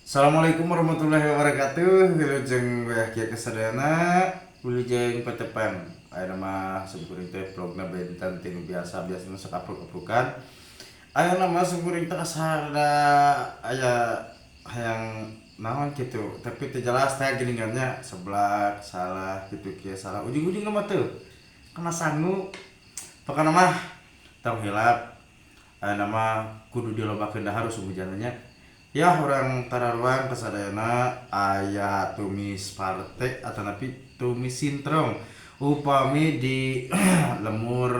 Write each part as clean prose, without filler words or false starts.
Assalamualaikum warahmatullahi wabarakatuh. Wilujeng weh kasadayana, wilujeng patepang. Ayeuna mah simkuring teh vlogna benten ti nu biasa, biasana sok apruk-aprukan. Ayeuna mah simkuring teh asa aya hayang naon kitu, tapi teu jelas teh geuningannya seblak salah kitu kieu salah. Ujung-ujungna mah teu kena sangu. Pokona mah tong hilap. Ayeuna mah kudu dilobakeun dahar usum hujan nya. Ya orang tararuan kasadayana aya tumis parte atanapi tumis sintrong upami di lemur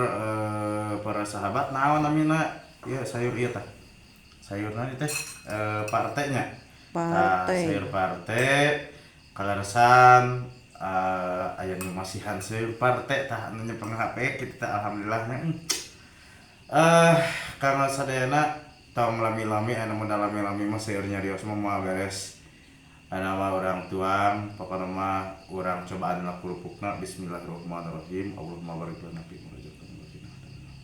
para sahabat naon namina ya sayur ieu tah sayurna teh parte nya. Parte. Sayur parte kaleresan aya nu masihan sayur parte tah anu nyepeng HP kitu teh alhamdulillah nya. Kanggo sadayana tong lami-lami anu mun lami-lami mah seueur nyarios mah moal beres. Anu mah urang tuang pokona mah urang cobaan lah kerupukna. Bismillahirrahmanirrahim. Allahumma barik lana fi ma razaqtana wa qina adzabannar.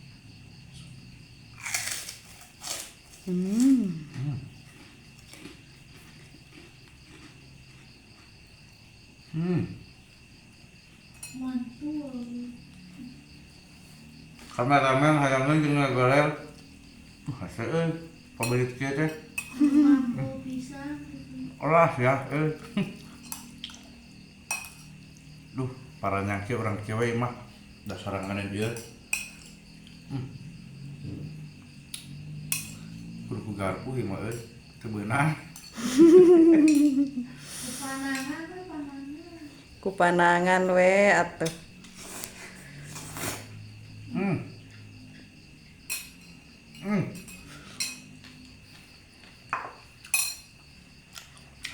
Mantul. Kameramen hayangna jeung ngagoler. Hese euy, pabeulit kieu teh. Mampu pisan gitu. Olah ya euy. Duh, para nyangki urang kieu we mah dasarangan ieu. Kudu ku garpu ieu mah euy, teu beunang. Kupanangan we panangan. Kupanangan we atuh.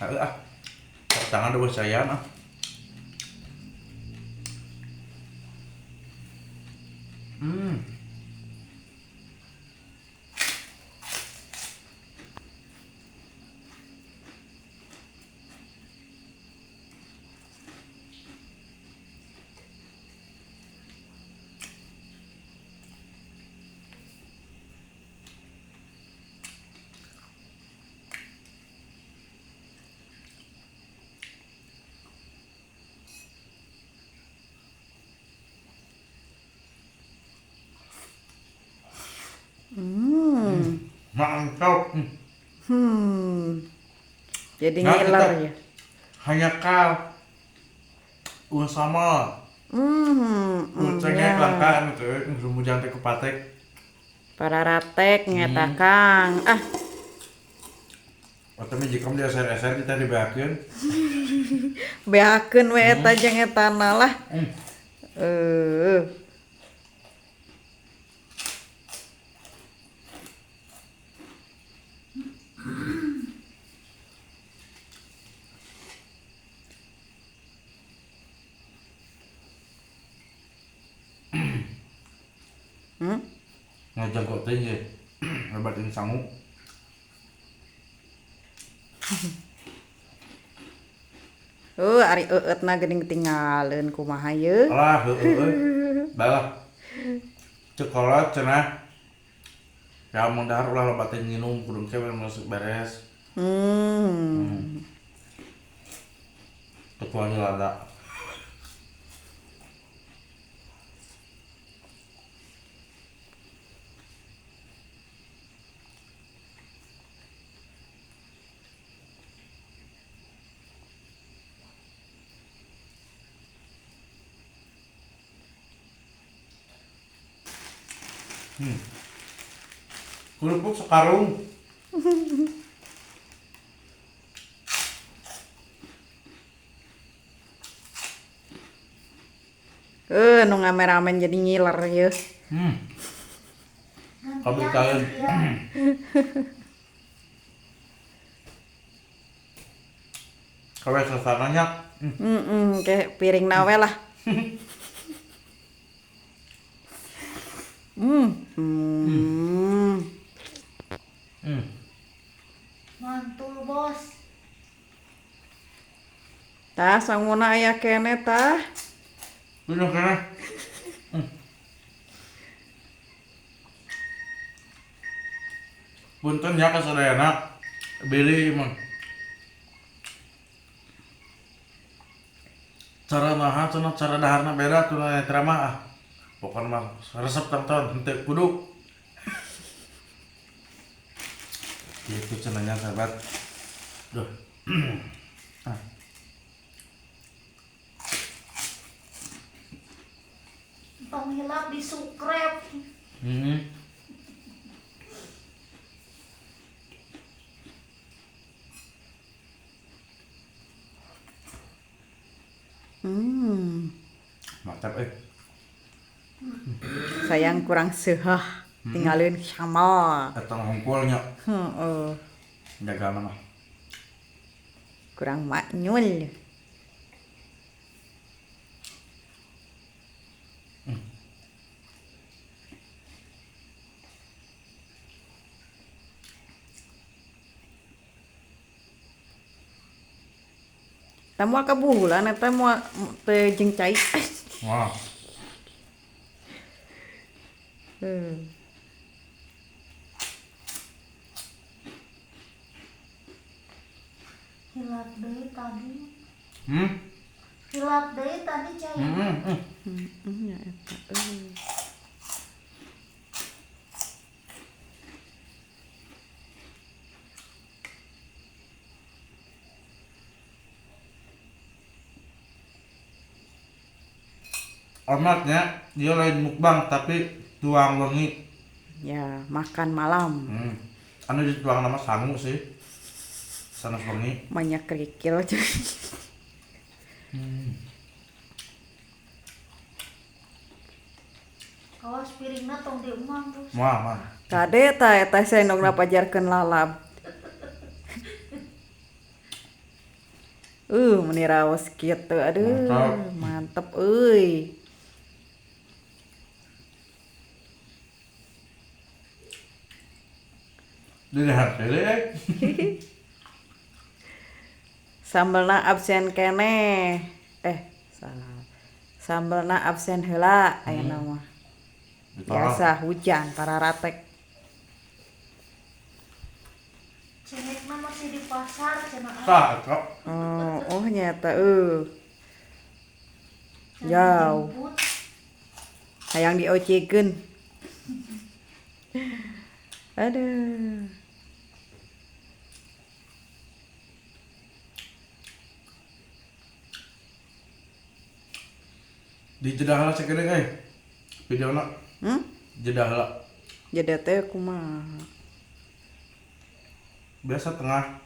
Heuh ah. Tangan udah sayan ah. Mantap. Jadi nah, ngiler ya. Hanya kal sama. Ucengnya kelangkaan itu, hujan teh kepatek. Para ratek nyata Kang. Ah. Atau jika dia eser-eser kita dibeakeun. Beakeun we eta jeung etana lah. Ngajak teh ye. Lebatin sangu. Ari eueutna geuning tingaleun kumaha ye? Alah, heueuh euy. Balah. Cekolot cenah. Ya mun dahar ulah loba teh nginum kudu ke masuk beres. Kecuali lada. Kerupuk sekarung. Nu ngameramen jadi ngiler ye. Kabitaeun. Kawe sasananya. Kayak piring nawe lah. Mantul bos. Tah sanguna aya kene tah. Bener kene. Punten ya kasadayana. Billy mah. Cara naha cenah cara daharna beda tunanetra mah ah. Pokona mah resep tangton henteu kudu. Gitu cenahnya sahabat. Duh. Ah. Tong hilap di subscribe. Mantap eh. Sayang kurang sehah, tinggalin sama. Eta hungkulnya. Heeh. Jaga mana? Kurang maknyul. Tamu kabuhulan eta moal teu jeung cai. Wah. Hilap deui tadi. Hilap deui tadi cai. Ya eta euy. Omatnya dia lain mukbang tapi tuang wengi. Ya, makan malam. Anu di tuang nama sangu sih. Sanes wengi. Banyak kerikil. Kawas piringna tong diemang terus. Moal, mah. Kade ta eta sendokna pajarkeun lalab. Meni raos kitu. Aduh, mantep euy. Dilihat deh. Sambelna absen keneh. Salah. Sambelna absen heula ayeuna mah. Biasa hujan pararatek. Cengekna masih di pasar cenah. Tah, kok. Oh nyata euy. Jauh. Hayang diocekeun. Aduh. Di jedah heula sakedeung euy. Videona. Jedah heula. Jedah teh kumaha? Biasa tengah.